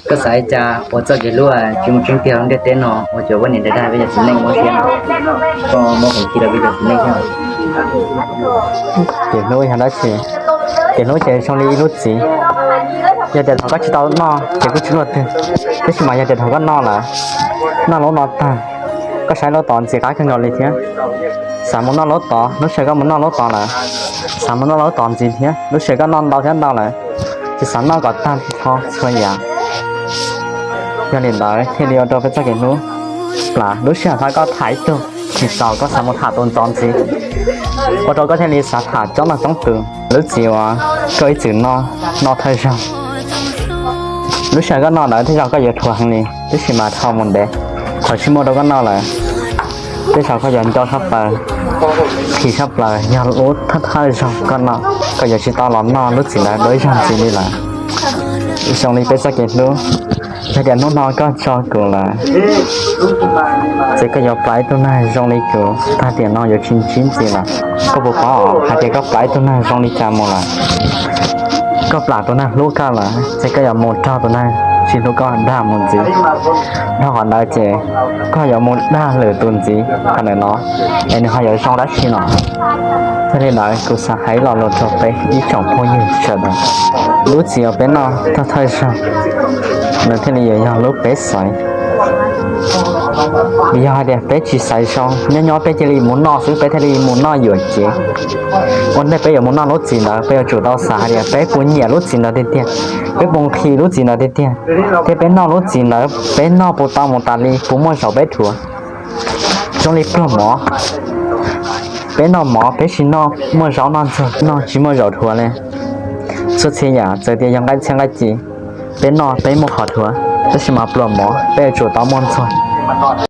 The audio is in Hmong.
Koj xav li cas ua txoj kev hlub tsis muaj tseeb tiag lub ntiaj teb no ua cas peb niam dag peb cov txiv neej ua thiab no? Koj muab hauv kiag rau peb cov txiv neej thiab. Kev hlub yog dab tsi? Kev hlub ces zoo li ib lub txiv. Yog tias thaum koj tsis tau noj ces kuj tsis luaj twg, tab sis mas yog tias thaum koj noj lawm, noj lub no tag, koj saib lub tod ntxim qab kawg nkaus li thiab. Xav mus noj lub tod, lub sij hawm koj mus noj lub tod lawm, xav mus noj lub tod ntxiv thiab, lub sij hawm koj noj ntau thiab ntau lawm, ces xav noj kom tag nrho txhua yam. Yog li ntawd thiaj li ua rau peb txoj kev hlub plam. Lub sij hawm thaum koj tham ib tug tsis txaus, koj xav mus tham tus ntxov ntxiv, ua rau koj thiaj li xav tham coob leej coob tus. Lub txiv uas koj ib txwm noj, noj thawj zaug, lub sij hawm koj noj ntawd tej zaum koj yuav dhuav heev li, tab sis mas dhau mus ntev, thaum tsis muaj rau koj noj lawm, tej zaum koj yuav nco tshaj plaws, phim tshaj plaws yog lub thawj zaug koj noj, koj yuav tsis tau los noj lub txiv ntawd dua ib zaug ntxiv li lawm. Zoo li peb txoj kev hlub, yog tias hnub no koj tso kuv lawm, ces koj yuav plam ib tug neeg zoo li kuv tag tiam no yuav tsis ntsib ntxiv lawm. Koj puas paub hais tias koj plam ib tug neeg zoo li cas mus lawm? Koj plam tus neeg hlub koj lawm ces koj yuav mus raug tus neeg tsis hlub koj dag mus ntxiv. Dhau qhov ntawd ces koj yuav mus dag lwm tus ntxiv qhov ntawm no, es nws ho yuav zoo dab tsi no? Yog li ntawd kuv xav hais lo lus rau peb ib tsoom phooj ywg sawv daws, lub txiv uas peb noj thawj thawj zaug, nws thiaj li yuav yog lub peb xaiv. Vim yog hais tias peb tsis xaiv zoo, nyob nyob peb cia li mus noj xwb, peb thiaj li mus noj yuam kev. Ua ntej peb yuav mus noj lub txiv ntawd, peb yuav tsum tau xav hais tias peb puas nyiam lub txiv ntawd tiag tiag, peb puas nqhis lub txiv ntawd tiag tiag, thiab peb noj lub txiv ntawd peb noj puas tau mus tas li, puas muaj zaum peb dhuav. Zoo li pluag mov, peb noj mov peb tsis noj muaj zaub noj ntxuag, noj tsis muaj zaum dhuav li. Txhua txhia yam txawm tias yog nqaij txhiab nqaij ci, peb noj peb muaj qhov dhuav, tab sis mas pluag mov peb yuav tsum tau muaj ntxuag.